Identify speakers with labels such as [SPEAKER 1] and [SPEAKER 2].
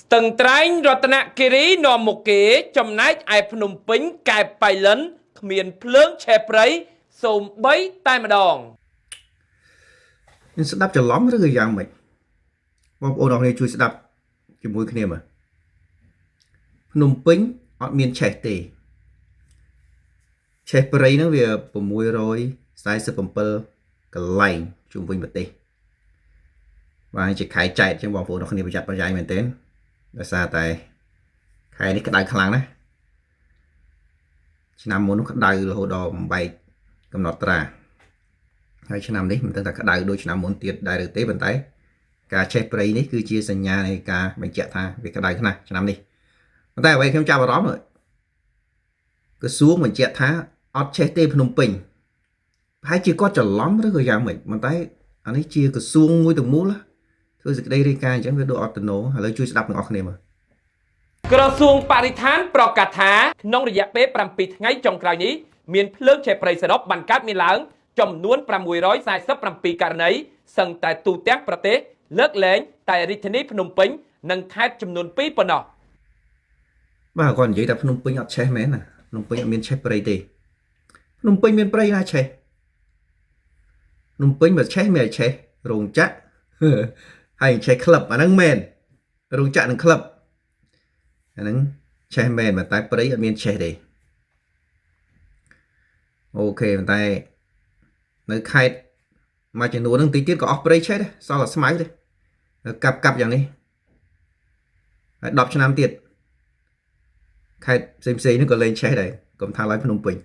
[SPEAKER 1] ស្ទឹងត្រែងរតនគិរីនាំមុខគេ ចំណែកឯភ្នំពេញកែបបៃលិនគ្មានភ្លើងឆេះព្រៃសូម្បីតែម្ដង
[SPEAKER 2] ខ្ញុំស្ដាប់ច្រឡំឬក៏យ៉ាងម៉េចបងប្អូនអរគ្នាជួយស្ដាប់ជាមួយគ្នាមើលភ្នំពេញអត់មានឆេះទេឆេះព្រៃហ្នឹងវា647កន្លែងជុំវិញប្រទេសបាទជាខែចែកអញ្ចឹងបងប្អូនអរគ្នាប្រយ័ត្នប្រយែងមែនទែនដោយសារតែខែនេះក្តៅខ្លាំងណាស់ឆ្នាំមុននោះក្តៅរហូតដល់បំបែកកំណត់ត្រា ហើយឆ្នាំនេះមិនដឹងថាក្តៅដូចឆ្នាំមុនទៀតដែរឬទេប៉ុន្តែការឆេះព្រៃនេះគឺជាសញ្ញានៃការបញ្ជាក់ថាវាក្តៅខ្លាំងឆ្នាំនេះប៉ុន្តែអ្វីខ្ញុំចាប់អារម្មណ៍ក្រសួងបញ្ជាក់ថាអត់ឆេះទេភ្នំពេញប្រហែលជាគាត់ច្រឡំឬក៏យ៉ាងម៉េចប៉ុន្តែអានេះជាក្រសួងមួយទាំងមូលធ្វើសេចក្តីរាយការណ៍អញ្ចឹងវាដូចអត់តំណងឥឡូវជួយស្ដាប់ទាំងអស់គ្នាមើល
[SPEAKER 1] ក្រសួងបរិស្ថានប្រកាសថាក្នុងរយៈពេល7ថ្ងៃចុងក្រោយនេះមានភ្លើងឆេះព្រៃសរុបបានកើតមានឡើងចំនួន647ករណីសឹងតែទូទាំងប្រទេសលើកលែងតែរាជធានីភ្នំពេញនិងខេត្តចំនួន2ប៉ុណ្ណោះ
[SPEAKER 2] បាទគាត់និយាយថាភ្នំពេញអត់ឆេះមែនណាភ្នំពេញអត់មានឆេះព្រៃទេភ្នំពេញមានព្រៃណាឆេះភ្នំពេញបើឆេះមានតែឆេះរោងចក្រ ហើយឆេះក្លឹបអាហ្នឹងមែនរោងចក្រនិងក្លឹបអាហ្នឹងឆេះមែនប៉ុន្តែព្រៃអត់មានឆេះទេOK ប៉ុន្តែនៅខេត្តមួយចំនួនហ្នឹងតិចទៀតក៏អស់ព្រៃឆេះដែរសល់តែស្មៅទេកាប់កាប់យ៉ាងនេះហើយ10ឆ្នាំទៀត ខេត្តផ្សេងផ្សេងៗហ្នឹងក៏លែងឆេះដែរកុំថាឡើយភ្នំពេញ